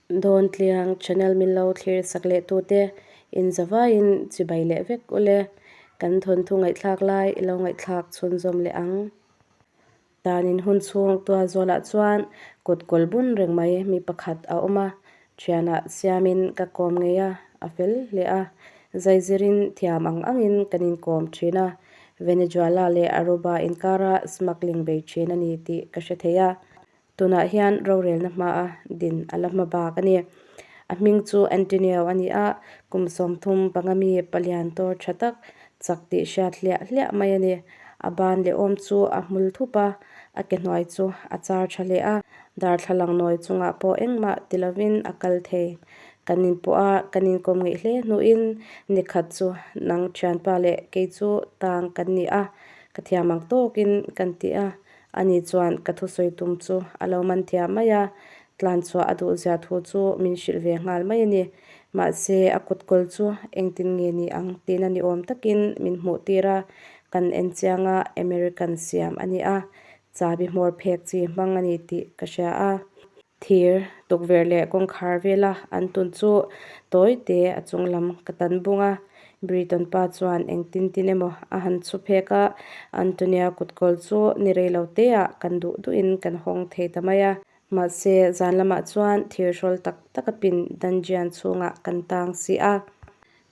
Dawntliang channel min lo thlir sak leh tute in zavaiin chibai leh vek ule. Kan thawnthu ngaihthlak lai i lo ngaihthlak chhunzawm leh ang. Tanin hun chhung tualzawlah chuan kut kawl bun reng mai mi pakhat a awm a, thianah siamin ka kawm ngei a, a fel hle a. Zaizirin thiam ang angin kan inkawm thin a, Venezuela leh Aruba inkara smuggling bei thin a ni tih ka hre thei a. Tunah hian rorelna hmaa din a la hma bak a ni. A hming chu Antonio a ni a, kum 35 mi palian tawr tha tak chak tih hriat hliah hliah mai a ni. A ban leh awm chu a hmul thup a, a ke hnuai chu a char tha hle a. Darthlalang nawi chungah pawh engmah ti lovin a kal thei. Kan inpawh a, kan inkawm ngeih hle hnuin nikhat chu nang thianpa leh kei chu tang kan ni a, ka thiam ang tawkin kan ti a. Ani chuan ka thusawi tum chu a lo man thiam mai a, tlan chhuah a duh zia thu chu min hrilh ve nghal mai a ni. Mahse, a kut kawl chu engtin nge ni ang tihna ni awm takin min hmuh tir a, kan en chiang a, American siam a ni a, chabi hmawr phek chi hmang a ni tih ka hria a. Thir, tukverh leh kawngkhar vela an tun chu tawi te a chung lam ka tan bung a. Briton pa chuan engtin tin emaw a han chhu phek a, Antonia kutkawl chu ni rei lo te ah kan duh duhin kan hawng thei ta mai a. Mahse, zan lamah chuan thir hrawl tak tak a pin dungeon chhungah kan tang si a.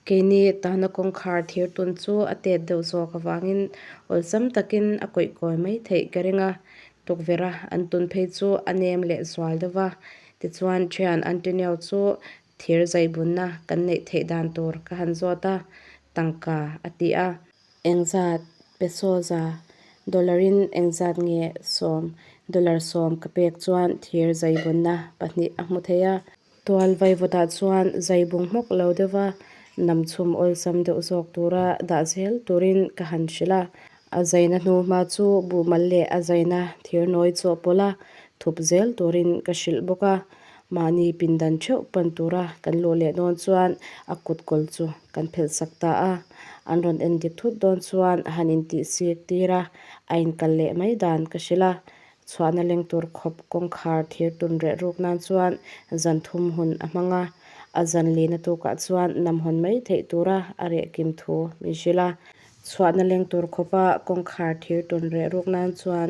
Keini tahna kawngkhar thir tun chu a tet deuh zawk avangin awlsam takin a kawih kawi mai theih ka ring a, tukverha an tun phei chu a nem leh zual deuh va. Tichuan thian Antonio chu thir zaibunna kan neih theih dan tur ka han zawt a, tangka a ti a. Engzat peso za dollar-in engzat nge sawm dollar sawm ka pek chuan thir zaibunna pahnih a hmu thei a. Tual vaivutah chuan zaibung hmawk lo deuha nam chhum awlsam deuh zawk tura dah zel turin ka han hrilh a. A zaina hnu hma chu buhmal leh a zaina thirnawi chawhpawlh a thup zel turin ka hrilh bawk a. Mahni pindan theuh pan tura kan luh leh dawn chuan a kut kawl chu kan phelh sak ta a. An rawn en dik thut dawn chuan han intih sik tir a, a inkal leh mai dan ka hrilh a. Chhuahna leng tur khawp kawngkhar thir tun reh ruk nan chuan zan thum hun a hmang a, a zan lina tukah chuan nam hawn mai theih tura a reh kim thu min hrilh a. Chhuahna leng tur khawpa kawngkhar thir tun reh ruk nan chuan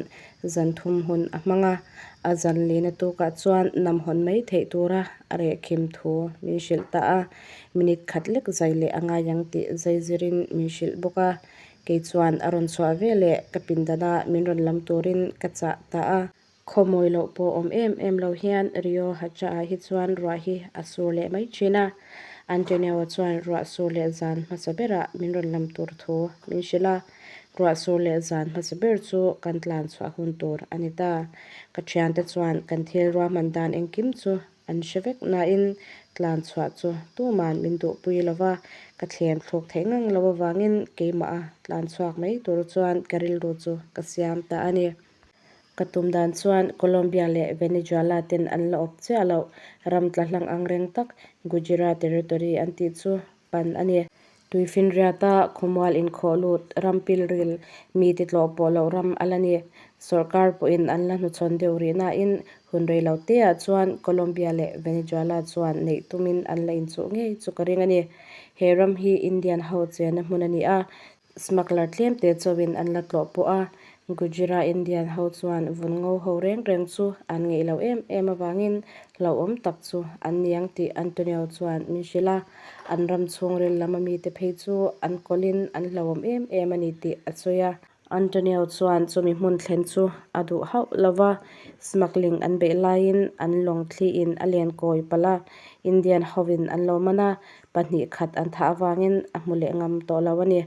zan thum hun a hmang a, a zan lina tukah chuan nam hawn mai theih tura a reh kim thu min hrilh ta a. Minute khat lek zai leh a ngai ang tih zai zirin min hrilh bawk a. Kei chuan a rawn chhuah ve leh ka pindana min rawn lam turin ka chah ta a. Khawmawi loh pawh awm em em lo hian Rio Hacha-ah hi chuan ruah hi a sur leh mai thin a. Antonio-a chuan ruah sur leh zan hmasa berah min rawn lam tur thu min hrilh a. Ruah sur leh zan hmasa ber chu kan tlan chhuah hun tur a ni ta. Ka thiante chuan kan thil ruahman dan engkim chu An hre vek nain tlan chhuah chu tuman min duhpui lo va, ka thlem thluk theih ngang lo avangin keimaha tlan chhuak mai tur chuan ka rilru chu ka siam ta a ni. Ka tum dan chuan Colombia leh Venezuela ten an la awp chiah loh ram tla hlang ang reng tak Guajira Territory an tih chu pan a ni. Tuifinriata khawmual inkhawh lut ram pilril mi titlawh pawh loh ram a la ni. Sorkar pawhin an la hnuchhawn deuh rih nain hun rei lo teah chuan Colombia leh Venezuela chuan neih tumin an la inchuh ngei chu ka ring a ni. He ram hi Indian ho chenna hmun a ni a, Smuggler tlemte chauhin an la tlawh pawh a, Gujira Indian ho chuan vun ngo ho reng reng chu an ngeih lo em em avangin hlauhawm tak chu an niang tih Antonio chuan min hrilh a, an ram chhungril lam amite phei chu an kawlhin an hlauhawm em em a ni tih a sawi a. Antonio chuan chumi hmun thlen chu a duh hauh lo va, smuggling an beih laiin an lawng thliin a len kawi palh a, Indian hovin an lo man a, pahnih khat an thah avangin a hmu leh ngam tawh lo a ni.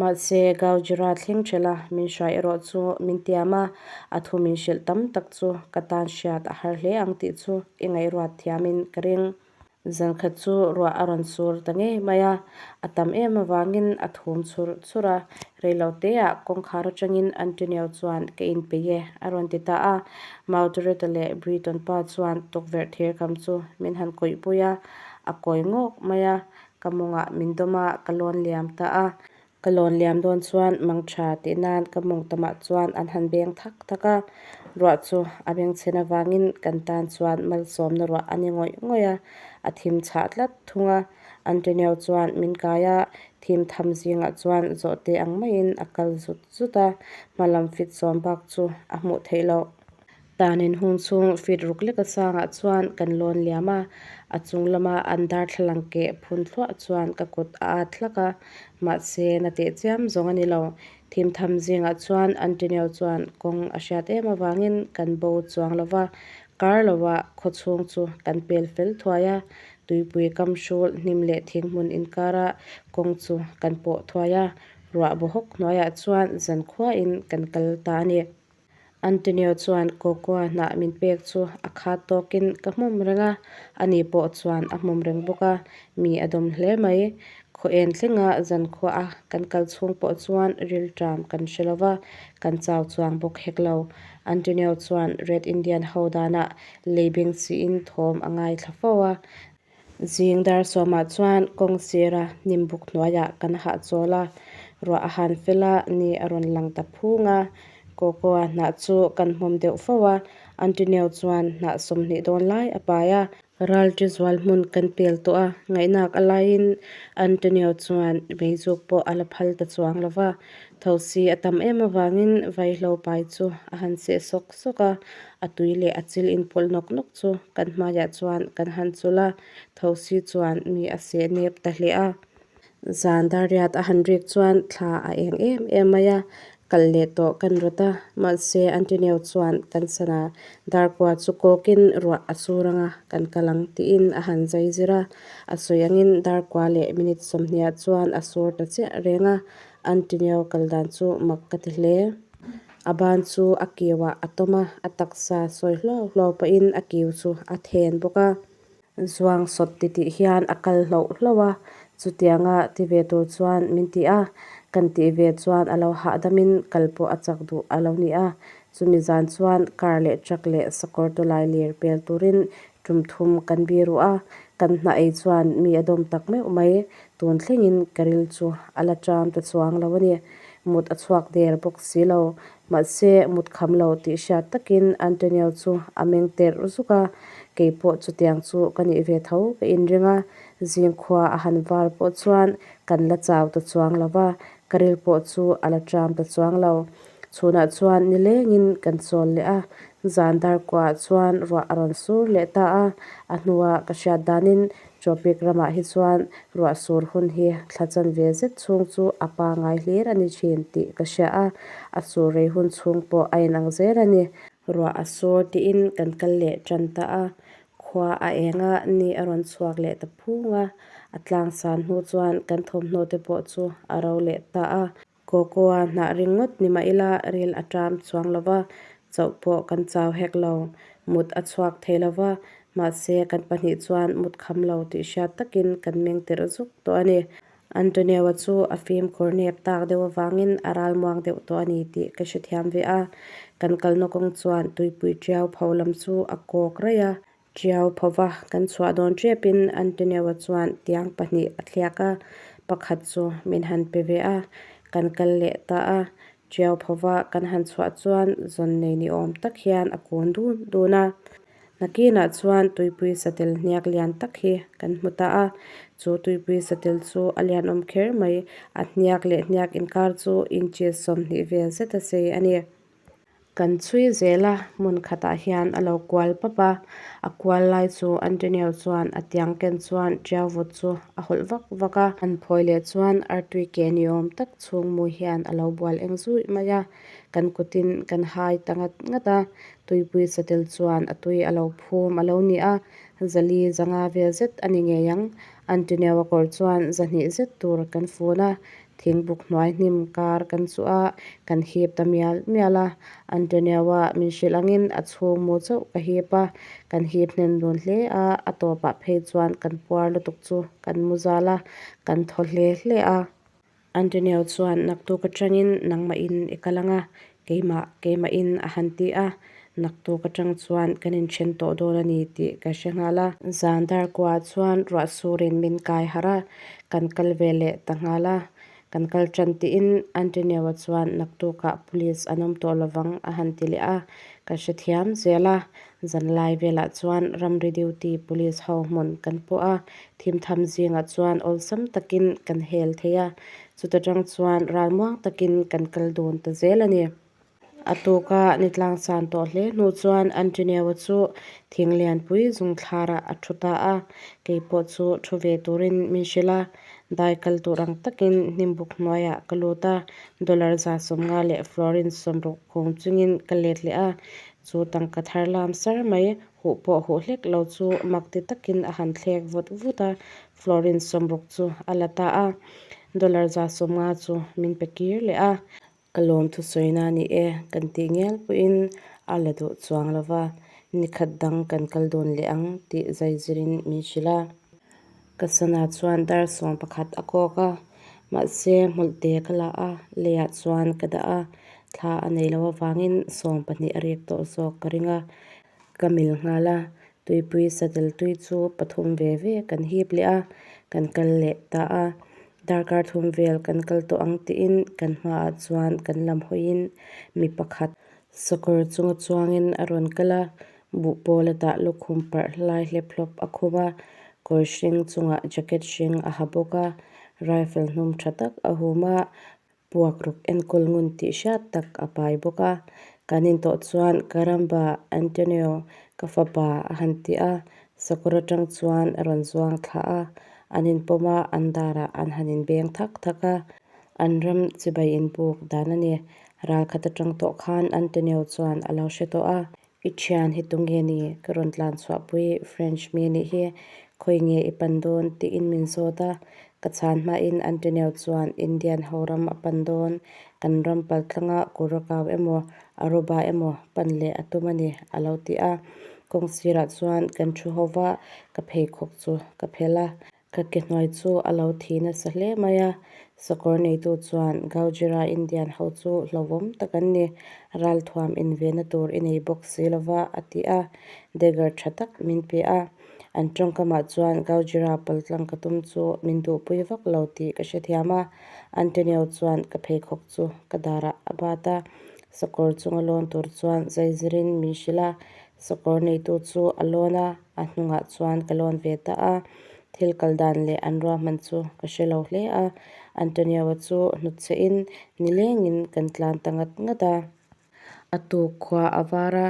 Mahse, Gaujira thleng ṭhela min hrai erawh chu min tiam a, a thu min hrilh tam tak chu ka tan hriat a har hle ang tih chu i ngaihruat thiamin ka ring. Zankhat chu ruah a rawn sur ta ngei mai a, a tam em avangin a thum chhur chhur a, reiloteah kawngkhar atangin Antonio chuan ka inpeih e a rawn ti ta a. Mautoreta leh Briton pa chuan tukverh thir kam chu min han kawihpui a, a kawi ngawk mai a, ka mawngah min dawm a, ka lawn liam ta a. Ka lawn liam dawn chuan mang tha tih nan ka mawng tamah chuan an han beng thak thak a, ruah chu a bengchhen avangin kan tan chuan malsawmna ruah a ni ngawih ngawih a, a thim chhah tlat thung a. Antonio chuan min kai a, thim tham zingah chuan zawhte ang maiin a kal zut zut a, hma lam fit sawm bak chu a hmuh theih loh. Tanin hung chhung fit ruk leka sangah chuan kan lawn liam a, a chung lama an darthlalang keh phun thluah chuan ka kut a at hlak a, mahse na teh chiam zawng a ni lo. Thim tham zingah chuan Antonio chuan kawng a hriat em avangin kan bo chuang lo va, kar lovah khaw chhung chu kan pel fel thuai a, tuipui kam hrul hnim leh thing hmun inkara kawng chu kan pawh thuai a, ruah bawhawk hnuaiah chuan zankhuain kan kal ta a ni. Antonio chuan Cocoa hnah min pek chu a khat tawkin ka hmawm reng a, ani pawh chuan a hmawm reng bawk a, mi a dawm hle mai. Khaw en thlenga zankhua a kan kal chhung pawh chuan rilṭam kan hre lo va, kan chau chuang bawk hek lo. Antonio chuan Red Indian ho danah lei beng chiin thawm a ngaithla fo a. Zing dar sawmah chuan kawng sira hnim buk hnuaiah kan hahchawl a, ruah a han fel a, ni a rawn lang ta phung a. Cocoa hnah chu kan hmawm deuh fo a, Antonio chuan hnah 20 dawn lai a pai a. Ralṭi zual hmun kan pel tawh a, ngaihnak a laiin Antonio chuan meizuk pawh a la phal ta chuang lo va. Thosi a tam em avangin vaihlo pai chu a han seh sawk sawk a, a tui leh a chil inpawlh nawk nawk chu kan hmaiah chuan kan han chulh a, thosi chuan mi a seh nep ta hle a. Zan dariat a han rik chuan thla a eng em em mai a, kal leh tawh kan rawt a, mahse Antonio chuan kan sana darkua chu kawkin ruah a sur anga kan kal ang tiin a han zai zir a, a sawi angin darkua leh minute 20 ah chuan a sur ta chiah reng a, Antonio kal dan chu mak ka ti hle. A ban chu a kiuah a tawm a, a taksa sawi hluau hluau pahin a kiu chu a then bawk a. Zuang sawt titih hian a kal hloh hloh a, chutianga ti ve tur chuan min ti a, kan tih ve chuan a lo hahdamin kal pawh a chak duh a lo ni a. Chumi zan chuan car leh truck leh sakawr tawlai lir pel turin tum thum kan biru a, kan hnah ei chuan mi a dawm tak meuh mai. Tun thlengin ka ril chu a la ṭam ta chuang lo a ni. Mut a chhuak der bawk si lo. Mahse, mut kham lo tih hriat takin Antonio chu a meng terh zuk a, kei pawh chutiang chu ka nih ve tho ka inring a. Zingkhua a han var pawh chuan kan la chau ta chuang lo va, ka ril pawh chu a la ṭam ta chuang lo. Chhunah chuan nilengin kan chawl leh a, zan dar kuahah chuan ruah a rawn sur leh ta a, a hnua ka hriat danin Tropic ramah hi chuan ruah sur hun hi thla chanve zet chhung chu a pangai hlir a ni thin tih ka hria a, a sur rei hun chhung pawh a inang zel a ni. Ruah a sur tiin kan kal leh tan ta a, khua a eng a, ni a rawn chhuak leh ta phung a, a tlang san hnu chuan kan thawmhnaw te pawh chu a ro leh ta a. Cocoa hnah ringawt ni mah ila ril a ṭam chuang lo va, chauh pawh kan chau hek lo. Mut a chhuak thei lo va, mahse kan pahnih chuan mut kham lo tih hriat takin kan meng tirh zuk tawh a ni. Antonio-a chu a fimkhur nep tak deuh avangin a ralmuang deuh tawh a ni tih ka hrethiam ve a. Kan kalna kawng chuan tuipui ṭiau pho lam chu a kawk raih a. Ṭiau phova kan chhuah dawn ṭepin Antonio-a chuan tiang pahnih a thliak a, pakhat chu min han pe ve a, kan kal leh ta a. Ṭiau phova kan han chhuah chuan zawn nei ni awm tak hian a kun dun dun a. Nakinah chuan tuipui satel hniak lian tak hi kan hmu ta a, chu tuipui satel chu a lian awm kher mai, a hniak leh hniak inkar chu inches 20 vel zet a sei a ni. Kan chhui zel a, hmun khatah hian a lo kual pap a, a kual lai chu Antonio chuan a tiang ken chuan ṭiau vut chu a hawlh vak vak a. An phawi leh chuan artui ke ni awm tak chhung mu hian a lo bual eng zuih mai a, kan kutin kan hai ta ngat ngat a, tuipui satel chuan a tui a lo phum a lo ni a, zali zanga vel zet a ni ngei ang. Antonio-a kawr chuan 200 zet tur kan fun a, Thingbuk hnuai hnim kar kan chuh a, kan hip ta mial mial a. Antonio-a min hrilh angin a chhung mu chauh ka hip a, kan hip hnem dun hle a, a tawpah phei chuan kan puar lutuk chu kan mu zal a, kan thaw hle hle a. Antonio chuan naktuk atangin nangmahin i kal ang a, keimah keimahin a han ti a, naktuk atang chuan kan inthen tawh dawn a ni tih ka hre nghal a. Zan dar kuah chuan ruah surin min kai harh a, kan kal ve leh ta nghal a. Kan kal tan tiin Antonio-a chuan naktukah police an awm tawh lovang a han ti leh a, ka hrethiam zel a. Zanlai velah chuan ramri duty police ho hmun kan pawh a, thimtham zingah chuan awlsam takin kan hel thei a, chuta tang chuan ralmuang takin kan kal dun ta zel a ni. A tuka ni tlangsan tawh hle hnu chuan Antonio-a chu thing lianpui zung thlarah a thu ta a, kei pawh chu thu ve turin min hrilh a, dai kal tur ang takin hnimbuk hnuaiah ka lut a, dollar 150 leh florin 60 khum chungin ka let leh a, chu tangka thar lam sar mai huh pawh huh hlek lo chu mak ti takin a han thlek vut vut a, florin 60 chu a la ta a, dollar 150 chu min pe kir leh a. Ka lawm thusawina a ni e, kan tih ngial pawhin a la duh chuang lo va, nikhat dang kan kal dun leh ang tih zaizirin min hrilh a. Ka sana chuan dar 11 a kawk a, mahse hmawlhte ka la a, leiah chuan ka dah a, thla a nei lo avangin 12 a rik tawh zawk ka ring a, ka mil nghal a, tuipui satel tui chu pathum ve ve kan hip leh a, kan kal leh ta a. Darkar thum vel kan kal tawh ang tiin kan hmaah chuan kan lam hawiin mi pakhat sakawr chunga chuangin a rawn kal a, buhpawl a tah lukhum parh lai hlep hlawp a khum a, kawr hring chungah jacket hring a ha bawk a, rifle hnum tha tak a hum a, Puak ruk enkawl ngun tih hriat tak a pai bawk a, kan intawh chuan Caramba, Antonio, ka fapa a han ti a, sakawr atang chuan a rawn zuang thla a, an inpawm a, an darah an han inbeng thak thak a, an ram chibai inbuk dan a ni. Ralkhat atang tawh khan Antonio chuan a lo hre tawh a. I thian hi tunge ni? Ka rawn tlan chhuahpui French mi nih hi khawi nge i pan dawn? tiin min zawt a. Ka chhan hmain Antonio chuan Indian ho ram a pan dawn, kan ram paltlanga Curacao emaw Aruba emaw pan leh a tum a ni a lo ti a. Kawng sirah chuan kan thu ho va, ka pheikhawk chu ka phelh a. Ka ke hnuai chu a lo thi nasa hle mai a, sakawr neitu chuan Gaujira Indian ho chu hlauhawm tak an ni, ralthuam invenna tur i nei bawk si lova a ti a, dagger tha tak min pe a. An tawngkamah chuan Gaujira paltlang ka tum chu min duhpui vak lo tih ka hrethiam a, Antonio chuan ka pheikhawk chu ka darah a bat a, sakawr chunga lawn tur chuan zaizirin min hrilh a, sakawr neitu chu a lawn a. A hnungah chuan ka lawn ve ta a, thil kal dan leh an ruahman chu ka hre lo hle a. Antonio-a chu hnutchhehin nilengin kan tlan ta ngat ngat a. A tuk khua a var a,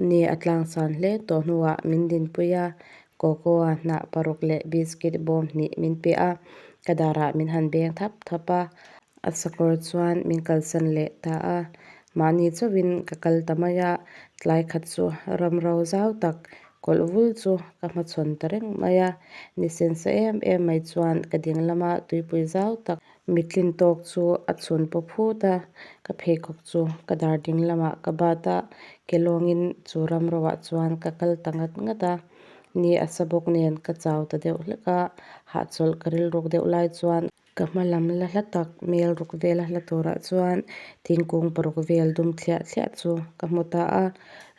ni a tlangsan hle tawh hnuah min dinpui a, cocoa hnah paruk leh biscuit bawm hnih min pe a, ka darah min han beng thap thap a. A sakawr chuan min kalsan leh ta a, mahni chauhin ka kal ta mai a, tlai khat chu ramro zau tak kawlh vul chu ka hmachhawn ta reng mai a, ni sensa em em mai chuan ka ding lama tuipui zau tak mitlin tawk chu a chhun paw phut a, ka pheikhawk chu ka dar ding lamah ka bat a, ke lawngin chu ramroah chuan ka kal ta ngat ngat a, ni a sa bawk nen ka chau ta deuh hlek a, hahchawlh ka rilruk deuh lai chuan Ka hma lam la hla tak mel ruk vela hla turah chuan thingkung paruk vel dum thliah thliah chu ka hmu ta a,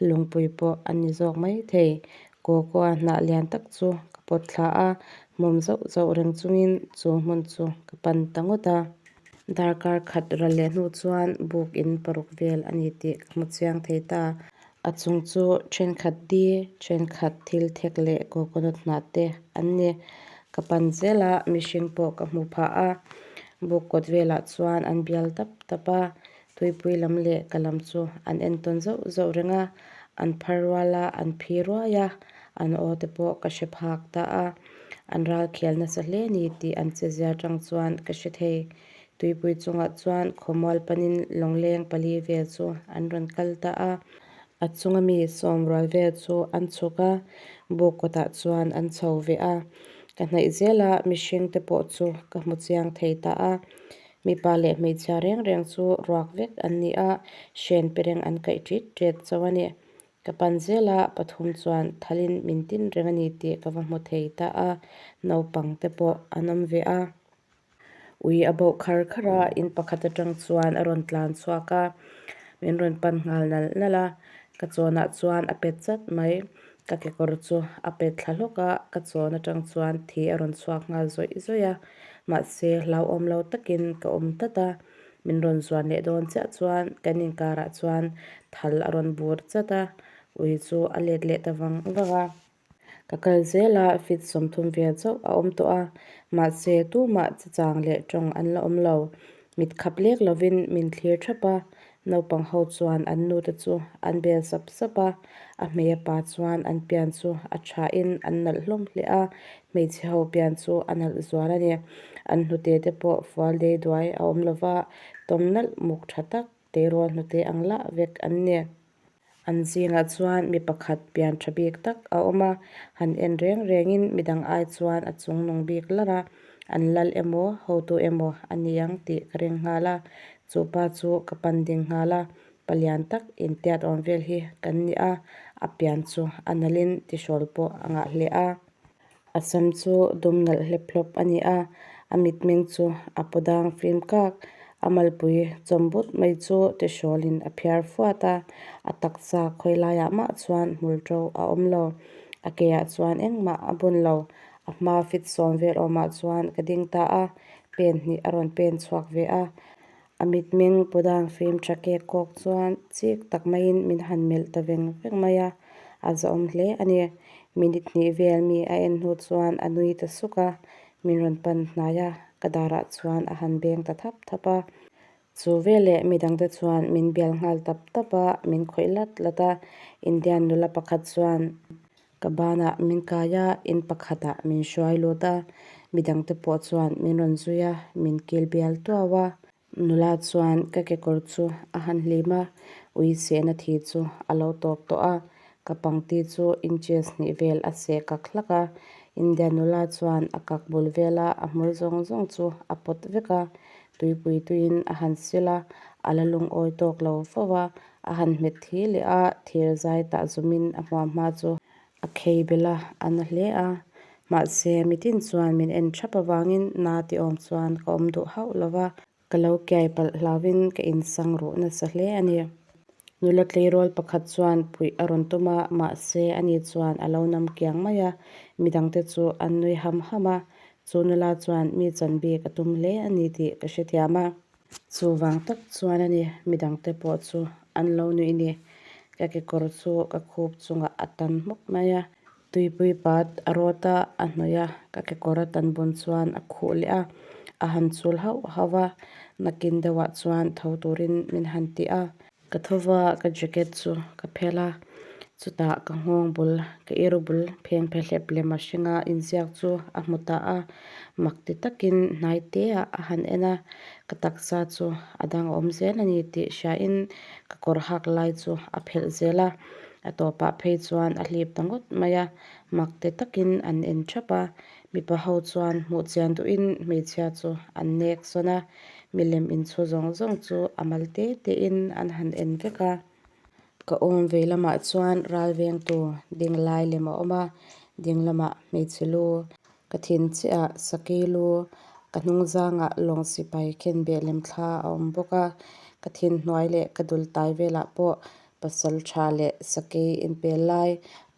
lungpui pawh a ni zawk mai thei. Cocoa hnah lian tak chu ka pawt thla a, hmawm zauh zauh reng chungin chu hmun chu ka pan ta ngawt a. Darkar khat ral leh hnu chuan buk in paruk vel a ni tih ka hmu chiang thei ta. A chung chu thenkhat di, thenkhat thil thek leh coconut hnah te an ni. Ka pan zel a, mihring pawh ka hmu phah a. Buk kawt velah chuan an bial tap tap a, tuipui lam leh ka lam chu an entawn zauh zauh reng a, an phar rual a, an phi ruai a, an aw te pawh ka hre phak ta a. An ral khel nasa hle ni tih an che zia tang chuan ka hre thei. Tuipui chungah chuan khawmual panin lawngleng pali vel chu an rawn kal ta a. A chunga mi sawm rual vel chu an chhuk a, buk kawtah chuan an chho ve a. Ka hnaih zel a, mihring te pawh chu ka hmu chiang thei ta a. Mipa leh hmeichhia reng reng chu ruak vek an ni a, hren pereng an kaih ṭit ṭet chauh a ni. Ka pan zel a, pathum chuan thalin min tin reng a ni tih ka va hmu thei ta a, naupang te pawh an awm ve a. Ui a bauh khar khar a, in pakhat atang chuan a rawn tlan chhuak a, min rawn pan nghal nalh nalh a, ka chawnah chuan a pet chat mai. Ka kekawr chu a pet thla hlawk a, ka chawn atang chuan thi a rawn chhuak nghal zawih zawih a. Mahse, hlauhawm lo takin ka awm tlat a. Min rawn zuan leh dawn chiah chuan kan inkarah chuan thal a rawn bur chat a, ui chu a let leh ta vang vang a. Ka kal zel a, feet 30 vel chauh a awm tawh a, mahse tumah chechang leh tawng an la awm lo. Mit khap lek lovin min thlir thap a, naupang ho chuan an nute chu an bel sap sap a, a hmei a pa chuan an pian chu a thain an nalh hlawm hle a, hmeichhe ho pian chu a nalh zual a ni. An hnute te pawh fual dei duai a awm lova, tawm nalh muk tha tak tleirawl hnute ang lah vek an ni. An zingah chuan mi pakhat pian tha bik tak a awm a, han en reng rengin midang ai chuan a chung nung bik larh a, an lal emaw hotu emaw a ni ang tih ka ring nghal a, chu pa chu ka pan ding nghal a, palian tak intiat awm vel hi kan ni a, a pian chu a nalhin tihrawl pawh a ngah hle a. A sam chu dum nalh hlep hlawp a ni a, a mitmeng chu a paw dang fim kak. A malpui chawm but mai chu tihrawlin a phiar fuat a, a taksa khawi laiah mah chuan hmul ṭo a awm lo. A keah chuan engmah a bun lo. A hma fit sawm vel awmah chuan ka ding ta a, pen hnih a rawn pen chhuak ve a. A mitmeng paw dang fim tha kek kawk chuan chik tak maiin min han melh ta veng veng mai a, a zahawm hle a ni. Minute hnih vel mi a en hnu chuan a nui ta suk a, min rawn pan hnai a, ka darah chuan a han beng ta thap thap a. Chu veleh midangte chuan min bial nghal tap tap a, min khawih lat lat a, Indian nula pakhat chuan Ka banah min kai a, in pakhatah min hruai lut a, midangte pawh chuan min rawn zui a, min kil bial tuau a. Nula chuan ka kekawr chu a han hlim a, ui sehna thi chu a lo tawp tawh a, ka pangti chu inches hnih vel a seh kak hlak a. India nula chuan a kak bul vela a hmul zawng zawng chu a pawt vek a, tuipui tuiin a han sil a, a la lungawi tawk lo fo a, A han hmet thi leh a, thir zai tah zumin a hmuam hma chu a khei belh a, a na hle a. Mahse, mitin chuan min en thap avangin na ti awm chuan ka awm duh hauh lo va, ka lo kiai palh hlauvin ka insang ruh nasa hle a ni. Nula tleirawl pakhat chuan puih a rawn tum a, mahse ani chuan a lo nam kiang mai a, midangte chu an nui ham ham a, chu nula chuan mi chan bik a tum hle a ni tih ka hrethiam a. Chuvang tak chuan a ni, midangte pawh chu an lo nuih ni. Ka kekawr chu ka khup chungah a tan hmawk mai a, tuipui pat a rawt a, a hnawih a, ka kekawr a tan bun chuan a khuh leh a, a han chul hauh hauh a, nakin deuhah chuan tho turin min han ti a. Ka tho va, ka jacket chu ka phelh a, chutah ka nghawng bul, ka ir bul pheng phe hlep lem a hringa inziak chu a hmu ta a, mak ti takin hnai teah a han en a, ka taksa chu a dang a awm zel a ni tih hriain ka kawr hak lai chu a phelh zel a, a tawpah phei chuan a hlip ta ngawt mai a, mak ti takin an en thap a, mipa ho chuan hmuh chian duhin hmeichhia chu an nek sawn a. Milem inchhu zawng zawng chu a mal te tein an han en vek a. Ka awm ve lamah chuan ral vengtu ding lai lem a awm a, ding lamah hmeichhe lu, ka thin chiah sakei lu, ka hnung zangah lawng sipai khenbeh lem thla a awm bawk a, ka thin hnuai leh ka dul tai velah pawh pasal tha leh sakei inpel lai,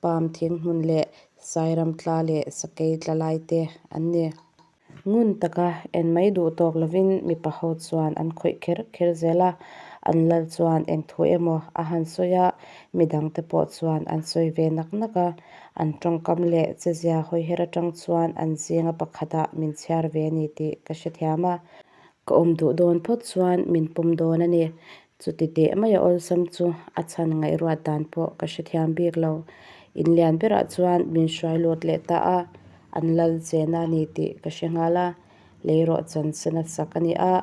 palm thing hmun leh sairam tla leh sakei tla lai te an ni. Ngun taka en mai duh tawk lovin mipa ho chuan an khawih kher kher zel a, an lal chuan eng thu emaw a han sawi a, midangte pawh chuan an sawi ve nak nak a, an tawngkam leh chezia hawiher atang chuan an zinga pakhatah min chhiar ve a ni tih ka hrethiam a, ka awm duh dawn phawt chuan min pawm dawn a ni. Chuti teh mai a awlsam chu a chhan ngaihruat dan pawh ka hrethiam bik lo. In lian berah chuan min hruai lut leh ta a, an lal chena a ni tih ka hre nghal a. Leirawh chan sena sak a ni a,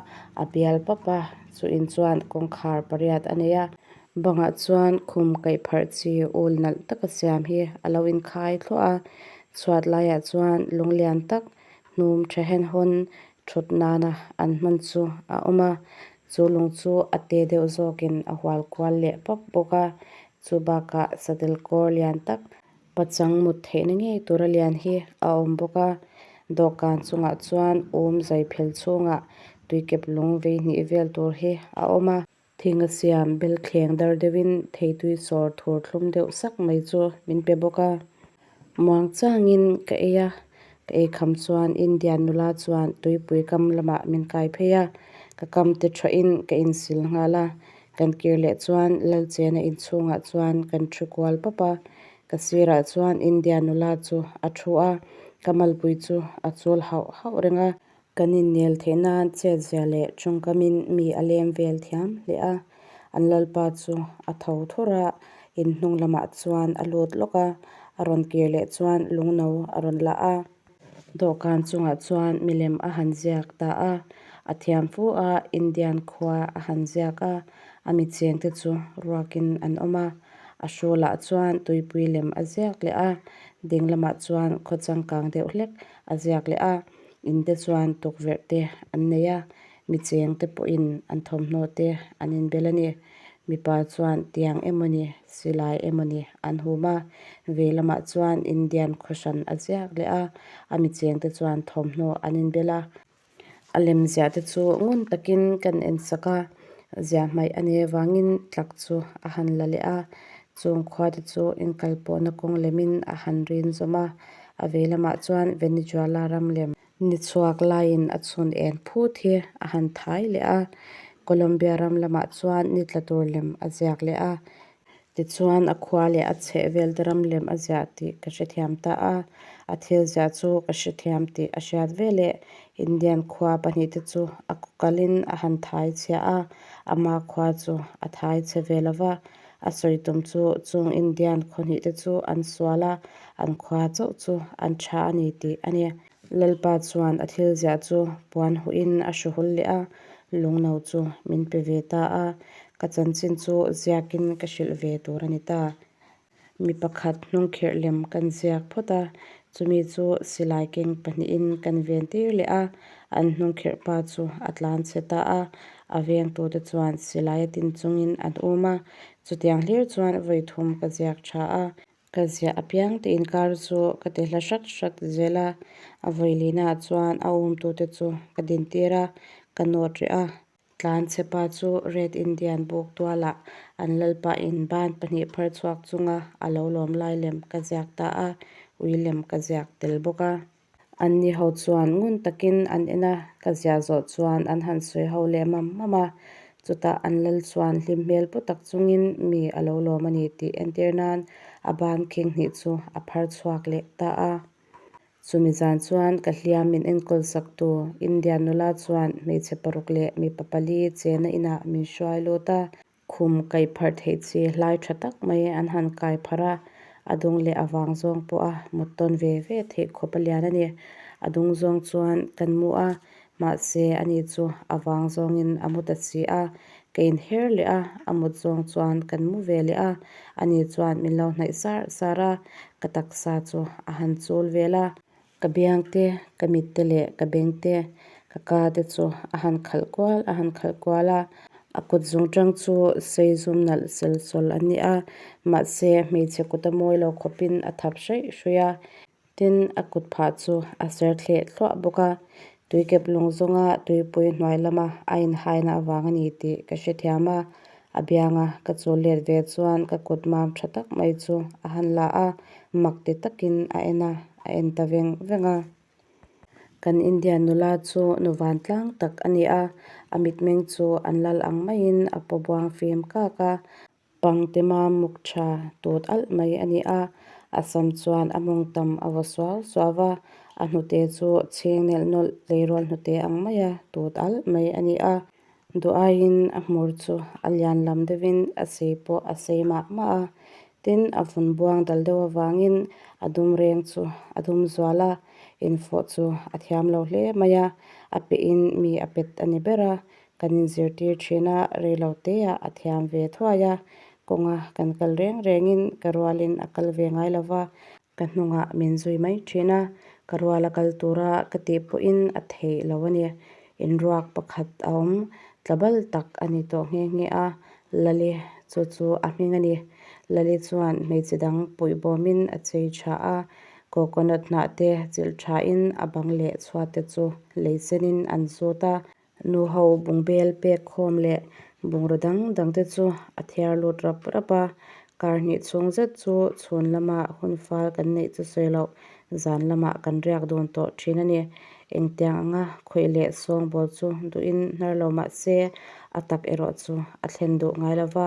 a bial pap a, chu in chuan kawngkhar pariat a nei a. Bangah chuan khum kaih pharh chi ul nalh taka siam hi a lo inkhai thluah a, chhuat laiah chuan lung lian tak hnum tha hen hawn thut nana an hman chu a awm a, chu lung chu a te deuh zawkin a hual kual leh pawp bawk a, chu bakah satel kawr lian tak pachang mut theihna ngei tura lian hi a awm bawk a, dawhkan chungah chuan um zai phel chhungah tuikep lung vei hnih vel tur hi a awm a. Thinga siam belthleng dar deuhin theitui sawr thur thlum deuh sak mai chu min pe bawk a. Muang changin ka ei a, ka ei kham chuan Indian nula chuan tuipui kam lamah min kai phei a, ka kam te thuahin ka insil nghal a. Kan kir leh chuan Lalchena inchhungah chuan kan thu kual pawp a, ka sirah chuan Indian nula chu a thu a, ka malpui chu a chul hauh hauh reng a. Kan innel theih nan chetzia leh tawngkamin mi a lem vel thiam hle a, an lalpa chu a tho thur a, inhnung lamah chuan a lut lawk a, a rawn kir leh chuan lungno a rawn la a. Dawhkan chungah chuan milem a han ziak ta a, a thiam fu a, Indian khua a han ziak a, a mi chengte chu ruakin an awm a, a hrulah chuan tuipui lem a ziak leh a, ding lamah chuan khaw changkang deuh hlek a ziak leh a, in te chuan tukverh te an nei a, mi chengte pawhin an thawmhnaw te an inbel a ni. Mipa chuan tiang emawni silai emawni an hum a, vei lamah chuan Indian khaw hran a ziak leh a, a mi chengte chuan thawmhnaw an inbel a. A lem ziah te chu ngun takin kan en sak a, ziah hmaih a nih avangin tlak chu a han la leh a, chung khua te chu inkal pawhna kawng lemin a han rin zawm a, a vei lamah chuan Venezuela ram lem ni chhuak laiin a chhun en phut hi a han thai leh a, Colombia ram lamah chuan ni tla tur lem a ziak leh a. Tichuan a khua leh a chhehvel te ram lem a ziah tih ka hrethiam ta a, a thil ziah chu ka hrethiam tih a hriat veleh Indian khua pahnihte chu a kawkalin a han thai chhia a, ama khua chu a thai chhe ve lo va, a sawi tum chu chung Indian khaw hnihte chu an sual a, an khua chauh chu an tha a ni tih a ni. Lalpa chuan a thil ziah chu puan huhin a hru hul leh a, lungno chu min pe ve ta a, ka chanchin chu ziakin ka hrilh ve tur a ni ta. Mi pakhat hnungkhirh lem kan ziak phawt a, chumi chu silai keng pahnihin kan ven tir leh a, an hnungkhirh pa chu a tlan chhe ta a, a vengtute chuan silai a tin chungin an um a, chutiang hlir chuan vawi thum ka ziak tha a. Ka ziah apiang te inkar chu ka ti hla hrat hrat zel a, a vawi lihnaah chuan a umtute chu ka dintir a, ka nawt rih a. Tlanchhe pa chu Red Indian buk tualah an lalpa in ban pahnih phar chhuak chunga a lo lawm lai lem ka ziak ta a, ui lem ka ziak tel bawk a. Anni ho chuan ngun takin an en a, ka ziah zawh chuan an han sawi ho leh mam mam a. Chutah an lal chuan hlim hmel pu tak chungin mi a lo lawm a ni tih entir nan a ban khing hnih chu a phar chhuak leh ta a. Chumi zan chuan ka hliam min enkawl saktu Indian nula chuan hmeichhe paruk leh mipa pali chena inah min hruai lut a. Khum kaih pharh theih chi hlai tha tak mai an han kai pharh a, a dung leh a vang zawng pawha mut tawn ve ve theih khawp a lian a ni. A dung zawng chuan kan mu a, mahse ani chu a vang zawngin a mu ta si a, ka inher leh a, a mut zawng chuan kan mu ve leh a, ani chuan min lo hnaih sar sar a, ka taksa chu a han chul vel a. Ka biang te, ka mit te leh ka beng te, ka ka te chu a han khalh kual a han khalh kual a. A kut zung tang chu sei zum nalh sel sawl an ni a, mahse hmeichhe kut a mawi lo khawpin a thap hraih hruih a. Tin, a kut phah chu a ser thleh thluah bawk a, tuikep lung zawnga tuipui hnuai lama a inhaina avang a ni tih ka hrethiam a. A bianga ka chul let ve chuan ka kut mam tha tak mai chu a han la a, mak ti takin a en a, a en ta veng veng a. Kan Indian nula chu nu vantlang tak a ni a, a mitmeng chu an lal ang maiin a paw buang fim kak a. Pangte mam muk tha tut alh mai a ni a, a sam chuan a mawng tam a vaw suau suau va, a hnute chu chhing nelh nawlh tleirawl hnute ang maia tut alh mai a ni a. Duh aiin a hmur chu a lian lam deuhin a sei pawh a sei mah mah a, tin a vun buang dal deuh avangin a dum reng chu a dum zual a, infawh chu a thiam lo hle mai a, a pehin mi a pet a ni ber a, kan inzirtir thin a, reilo teah a thiam ve thuai a, kawnga kan kal reng rengin ka rualin a kal ve ngai lo va, ka hnungah min zui mai thin a, ka ruala kal tura ka tih pawhin a theih lo a ni. Inruak pakhat a awm tla bal tak a ni tawh nghe nghe a, Lali chu chu a hming a ni. Lali chuan hmeichhe dang puihbawmin a chei tha a, coconut hnah te chilh thain a bang leh chhuat te chu lei senin an zut a. Nuho bungbel pek khawm leh Bungraw dang dangte chu a thiar lut rap rap a, kar hnih chhung zet chu chhun lama hun fal kan neih chu sawi loh zan lamah kan riak dun tawh thin a ni. Engtiang anga khawih leh sawngbawl chu duhin hnar lo mah se a tak erawh chu a thlen duh ngai lo va,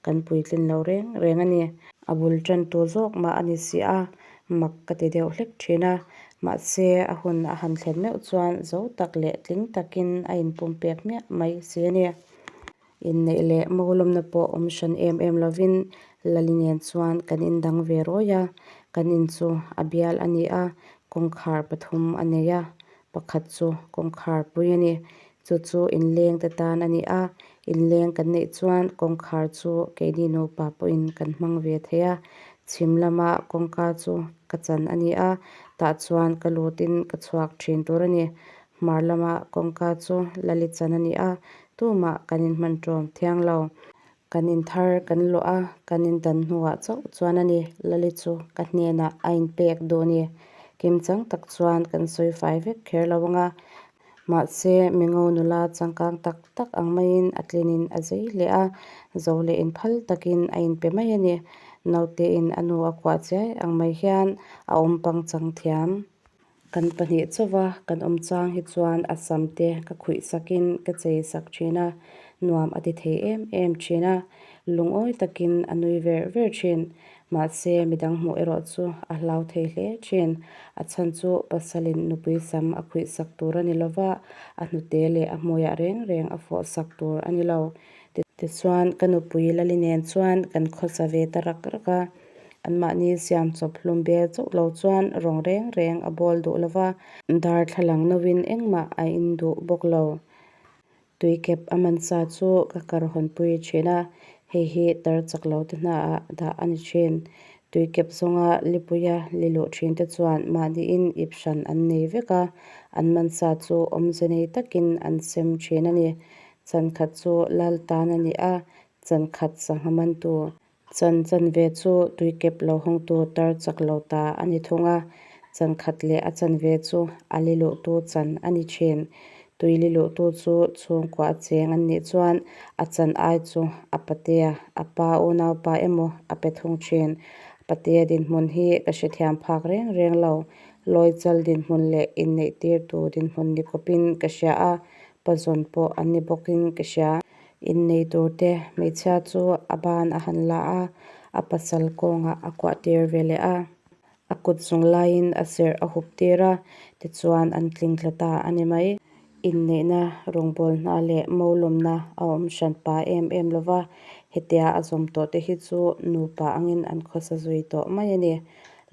kan puitlin lo reng reng a ni. A bul tantu zawk mah a ni si a, mak ka ti deuh hlek thin a. Mahse, a hun a han thlen meuh chuan zo tak leh tling takin a inpumpek hmiah mai si a ni. Inneih leh mawlawmna pawh awm hran em em lovin Lali nen chuan kan indang ve rawi a. Kan in chu a bial a ni a, kawngkhar pathum a nei a, pakhat chu kawngkhar pui a ni. Chu chu inleng te tan a ni a, inleng kan neih chuan kawngkhar chu keini nupa pawhin kan hmang ve thei a. Chhim lama kawngka chu ka chan a ni a, tah chuan ka lutin ka chhuak thin tur a ni. Hmar lama kawngka chu Lali chan a ni a, tumah kan inhman ṭawm thiang lo. Kan inthar kan luah a, kan indan hnuah chauh chuan a ni Lali chu ka hnenah a inpek duh ni. Kimchang tak chuan kan sawi fai vek kher lo ang a, mahse mingo nula changkang tak tak ang maiin a tlinin a zei hle a, zo leh inphal takin a inpe mai a ni. Nautein a nu a kuah chiai ang mai hian a awm pangchang thiam. Kan pahnih chauva kan awm chang hi chuan a sam te ka khuih sakin ka chei sak thin a, nuam a ti thei em em thin a, lungawi takin a nui ver ver thin. Mahse, midang hmuh erawh chu a hlau thei hle thin. A chhan chu pasalin nupui sam a khuih sak tur a ni lova, a hnute leh a hmuiah reng reng a fawh sak tur a ni lo. Tichuan, ka nupui Lali nen chuan kan khawsa ve ta rak rak a. Anmahni siam chawp hlum bel chauh lo chuan rawng reng reng a bawl duh lo va, darthlalang novin engmah a in duh bawk lo. Tuikep a man sa chu ka kar hawnpui thin a, hei hi tar chak lo te hnaah dah a ni thin. Tuikep zawnga lipuia li luh thin te chuan mahniin ip hran an nei vek a, an man sa chu awmze nei takin an sem thin a ni. Chan khat chu lal tan a ni a, chan khat sangha mantu Chan chanve chu tuikep lo hawngtu tar chak lo ta a ni thung a, chan khat leh a chanve chu a li luhtu chan a ni thin. Tui li luhtu chu chhungkua a cheng an nih chuan a chan ai chu a patea, a pa unaupa emaw a pe thung thin. Patea dinhmun hi ka hrethiam phak reng reng lo. Lawichal dinhmun leh inneihtirtu dinhmun ni kawpin ka hria a, pazawn pawh an ni bawkin ka hria. Innei turte hmeichhia chu a ban a han la a, a pasal kawngah a kuah tir ve leh a. A kut zung laiin a serh a hup tir a, tichuan an tling tla ta a ni mai. Inneihna rawngbawlhna leh molawmna a awm hran pa em em lo va, hetia a zawm tawh te hi chu nupa angin an khawsa zui tawh mai a ni.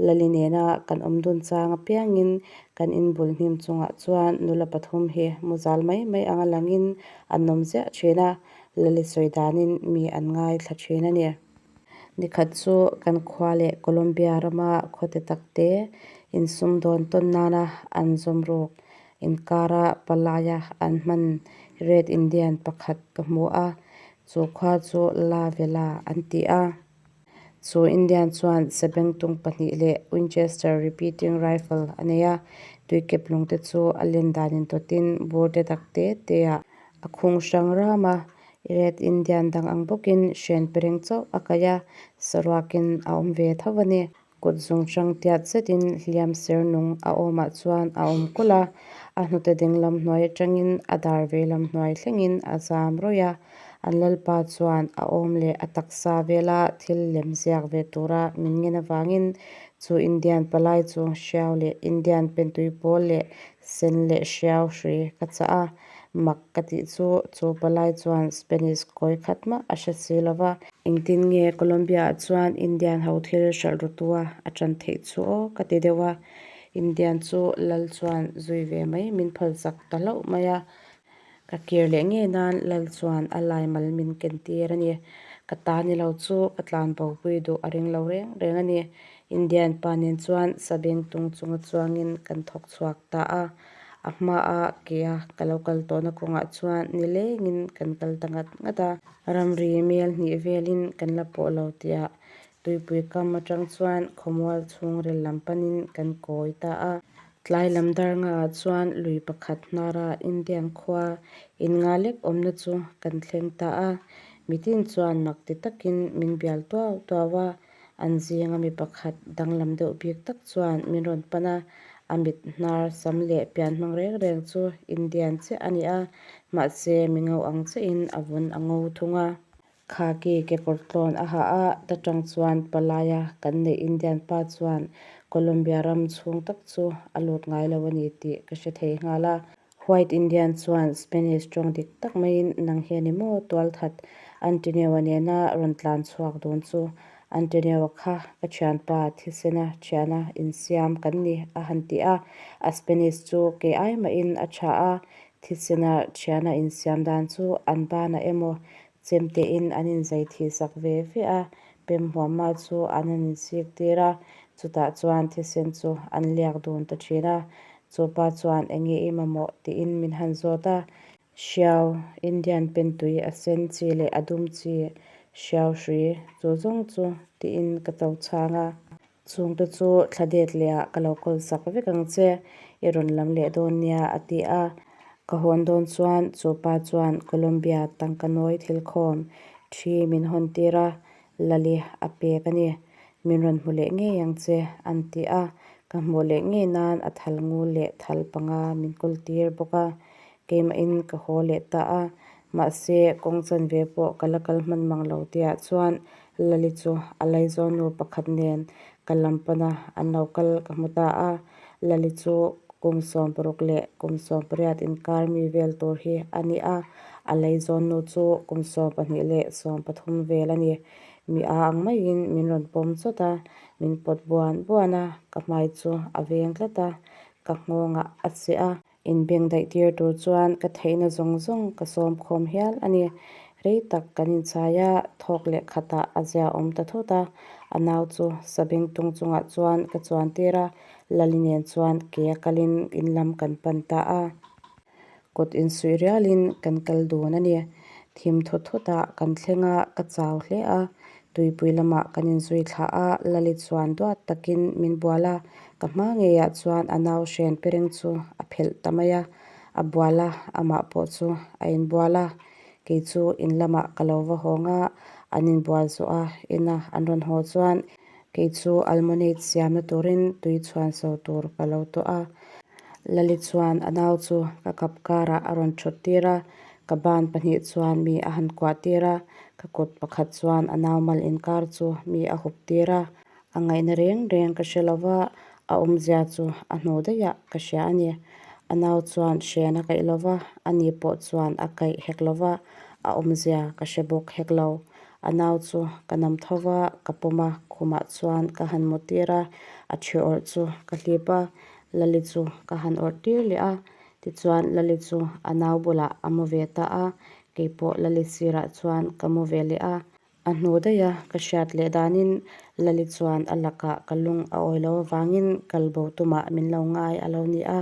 Lali nena kan awm dun chang apiangin kan inbul hnim chungah chuan nula pathum hi muzal mai mai anga langin an awm ziah thin a, Lali sawi danin mi an ngaithla thin a ni. Nikhat chu kan khua leh Colombia rama khawte takte insumdawn tawn nana an zawm ruk inkara palaia an hman Red Indian pakhat ka hmu a, chu khua chu La Vela an ti a. Chu Indian chuan sabengtung pahnih leh Winchester repeating rifle a nei a, tuikep lungte chu a len dan intawtin bur te tak te te ah a khung hrang ram a. Red Indian dang ang bawkin hren pereng chauh a kaih a, saruakin a awm ve tho a ni. Kut zungchang tiat zetin hliam ser nung a awmah chuan a awm kulh a, a hnute dinglam hnuai atangin a dar veilam hnuai thlengin a zam rawih a. An lalpa chuan a awm leh a taksa vela thil lem ziak ve tura min ngen avangin chu Indian palai chu hriau leh Indian pentui pawl leh sen leh hriau hrui ka chah a. Mak ka tih chu chu palai chuan Spanish kawi khat mah a hre si lo va. Engtin nge Colombia-ah chuan Indian ho thil hralh rutua a tan theih chu aw ka ti deuh a. Indian chu lal chuan zui ve mai min phalsak ta hlauh mai a. Ka kir leh ngei nan lal chuan a lai mal min ken tir a ni. Ka ta ni lo chu ka tlan bopui duh a ring lo reng reng a ni. Indian pa nen chuan sabengtung chunga chuangin kan thawk chhuak ta a. A hmaa kea ka lo kal tawhna kawngah chuan nilengin kan kal ta ngat ngat a. Ramri mel hnih velin kan la pawh lo tihah tuipui kam atang chuan khawmual chhungril lam panin kan kawi ta a. Tlai lam dar ngaah chuan lui pakhat hnara Indian khua in nga lek awmna chu kan thleng ta a. Mitin chuan mak ti takin min bial tuau tuau a, an zinga mi pakhat danglam deuh bik tak chuan min rawn pan a, a mit hnar sam leh pian hmang reng reng chu Indian chiah a ni a, mahse mi ngo ang chiahin a vun a ngo thung a. Khaki kekawr tlawn a ha a, ta tang chuan palaia kan neih Indian pa chuan Colombia ram chhung tak chu a lut ngai lo a ni tih ka hre thei nghal a. White Indian chuan Spanish tawng dik tak maiin nang hi a ni maw tualthat Antonio-a nena rawn tlan chhuak dun chu Antonio-a kha ka thianpa thisena thiana insiam kan ni a han ti a, a Spanish chu kei ai mahin a tha a, thisena thiana insiam dan chu an banah emaw Chemtein an inzai thih sak ve ve a, pem huamma chu an han insik tir a, chutah chuan thisen chu an liak dun ta thin a. Chu pa chuan enge i mamawh tiin min han zawt a, hriau, Indian pentui a sen chi leh a dum chi, hriau hrui, chu zawng chu tiin ka to chhang a. Chungte chu thla det leh ah ka lo kawl sak vek ang che, i rawn lam leh dawn nia a ti a. Ka hawn dawn chuan chu pa chuan Colombia tangka nawi thil khawm thi min hawn tir a, Lali a pek a ni. Min rawn hmu leh ngei ang che an ti a, ka hmuh leh ngei nan a thal ngul leh thal panga min kawl tir bawk a. Keimahin ka haw leh ta a, mahse kawng chanve pawh ka la kal hman mang lo tihah chuan Lali chu a laizawnnu pakhat nen ka lam pana an lo kal ka hmu ta a. Lali chu kum 60 leh kum 18 inkar mi vel tur hi a ni a, a laizawnnu chu kum 12 leh 13 vel a ni. Mi a ang maiin min rawn pawm chawt a, min pawt buan buan a, ka hmai chu a veng tlat a, ka nghawngah a cheh a. Inbeng daih tir tur chuan ka theihna zawng zawng ka sawm khawm hial a ni. Rei tak kan inchai a, thawk leh khatah a zia awm ta thut a. A nau chu sabeng tung chungah chuan ka chuan tir a, Lali nen chuan ke a kalin in lam kan pan ta a. Kut insuih rialin kan kal dun a ni. Thim thut thutah kan thleng a, ka chau hle a. Tuipui lamah kan inzui thlah a, Lali chuan duat takin min bual a, ka hma ngeiah chuan a nau hren pereng chu a phelh ta mai a, a bual a, amah pawh chu a inbual a. Kei chu in lamah ka lo va hawng a, an inbual zawh a, ina an rawn haw chuan kei chu almonate siamna turin tui chhuan so tur ka lo tuah a. Lali chuan a nau chu ka kap karah a rawn thut tir a, ka ban pahnih chuan mi a han kuah tir a, ka kut pakhat chuan a nau mal inkar chu mi a hup tir a. A ngaihna reng reng ka hre lo va, a awmzia chu a hnu daihah ka hria a ni. A nau chuan hren a kaih lo va, ani pawh chuan a kaih hek lo va, a awmzia ka hre bawk hek lo. A nau chu ka nam tho va, ka pawm a, khumah chuan ka han mu tir a, a thi awrh chu ka hlip a, Lali chu ka han awrh tir leh a. Tichuan Lali chu a nau bulah a mu ve ta a, keipawh Lali sirah chuan ka mu ve leh a. A hnu daih a, ka hriat leh danin Lali chuan a lakah ka lung a awi lo avangin kal bo tumah min lo ngai a lo ni a.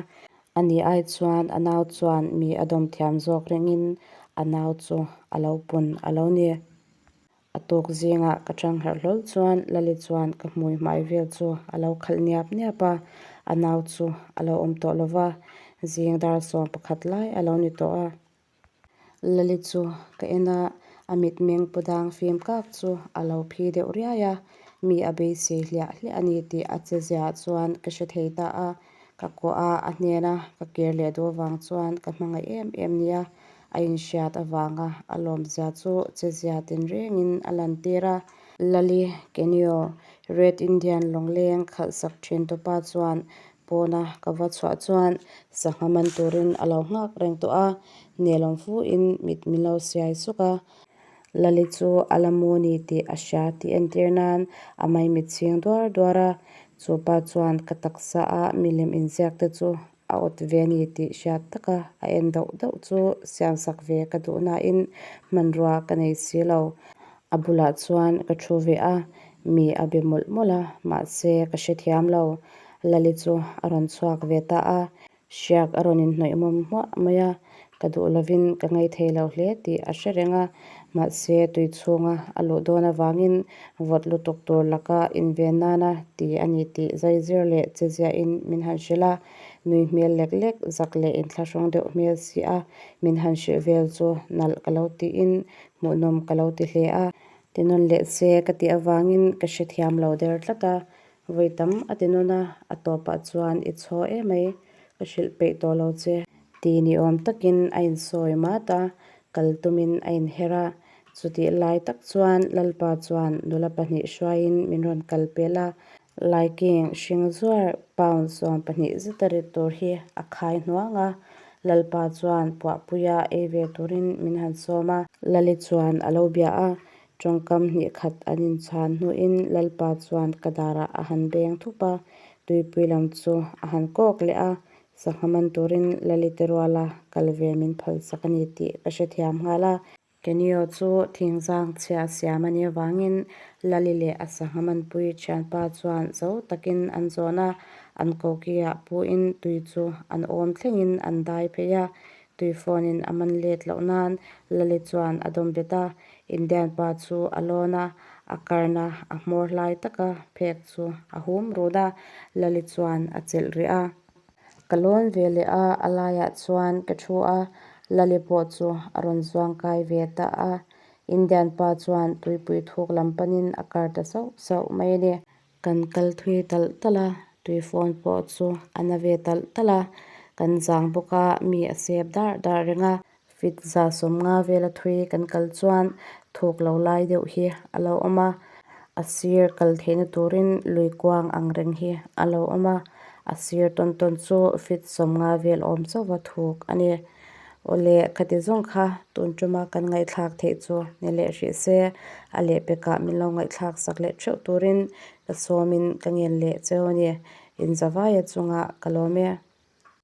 Ani ai chuan a nau chuan mi a dawm thiam zawk ringin a nau chu a lo pun a lo ni. A tuk zingah ka chang harh hlawl chuan Lali chuan ka hmui hmai vel chu a lo khalh niap niap a, a nau chu a lo awm tawh lo va, zing dar 11 lai a lo ni tawh a. Lali chu ka en a, a mitmeng pu dang fim kak chu a lo phi deuh riai a, mi a beisei hliah hliah a ni tih a che ziaah chuan ka hre thei ta a, ka kuah a, a hnena ka kir leh duh avang chuan ka hmangaih em em nia a inhriat avanga a lawmzia chu che zia tinrengin a lantir a. Lali Kenio, Red Indian lawngleng khalhsak thin tupa chuan Pawna ka va chhuah chuan sangha man turin a lo nghak reng tawh a, nelawm fuhin mit min lo siai suk a. Lali chu a la mu ni tih a hria tih entir nan a maimit chhing duar duar a, chu pa chuan ka taksa a milem inziak te chu a awt ve ni tih hriat taka a en dauh dauh chu siamsak ve ka duh nain hmanrua ka nei si lo. A bulah chuan ka thu ve a, mi a be mawlh mawlh a, mahse ka hrethiam lo. Lali chu a rawn chhuak ve ta a, hriak a rawn inhnawih mawm hmuah mai a, ka duh lovin ka ngaithei lo hle tih a hre reng a, Mahse, tui chhunga a luh dawn avangin vawt lutuk tur laka inven nana ti a ni tih zaizir leh che ziahin min han hrilh a. Nui hmel lek lek, zak leh inthlahrung deuh hmel si a min han hrilh vel chu nalh ka lo tiin hmuhnawm ka lo ti hle a. Ti nawn leh se ka tih avangin ka hrethiam lo der tlat a, vawi tam a ti nawn a, a tawpah chuan i chhaw emai, ka hrilh peih tawh lo che. Ti ni awm takin a insawi mat a, kal tumin a inher a. Chutih lai tak chuan Lalpa chuan nula pahnih hruaiin min rawn kal pel a, Laiking hring zuar pound 12 zeta rit tur hi a khai hnuang a, Lalpa chuan puahpuia ei ve turin min han sawm a. Lali chuan a lo bia a, tawngkam hnih khat an inchhan hnuin Lalpa chuan ka darah a han beng thup a, tuipui lam chu a han kawk leh a, sangha man turin Lali te ruala kal ve min phalsak a ni tih ka hrethiam nghal a. Kenio chu thingzang chhia siam a nih avangin Lali leh a sangha manpui thianpa chuan zo takin an zawn a, an kokiah puin tui chu an awm thlengin an dai phei a, tui phone-in a man let loh nan Lali chuan a dawm bet a, Indian pa chu a lawn a, a karna a hmawr hlai taka phek chu a hum run a, Lali chuan a chelh rih a. Ka lawn ve leh a, a laiah chuan ka thu a, Lali pawh chu a rawn zuang kai ve ta a. Indian pa chuan tuipui thuk lam panin a kar ta sauh sauh mai a ni. Kan kal thui talh talh a, tui phone pawh chu a na ve talh talh a, kan zang bawk a, mi a sep dar dar reng a. Fit 150 vela thui kan kal chuan thuk lo lai deuh hi a lo awm a, a sir kal theihna turin lui kuang ang reng hi a lo awm a, a sir tawn tawn chu fit 50 vel awm chauh a thuk a ni. Awle khati zawng kha tun tuma kan ngaihthlak theih chu ni leh hrih se, a lehpekah min lo ngaihthlak sak leh theuh turin ka sawmin ka ngen leh cheu a ni. Inzavaia chungah ka lawm e.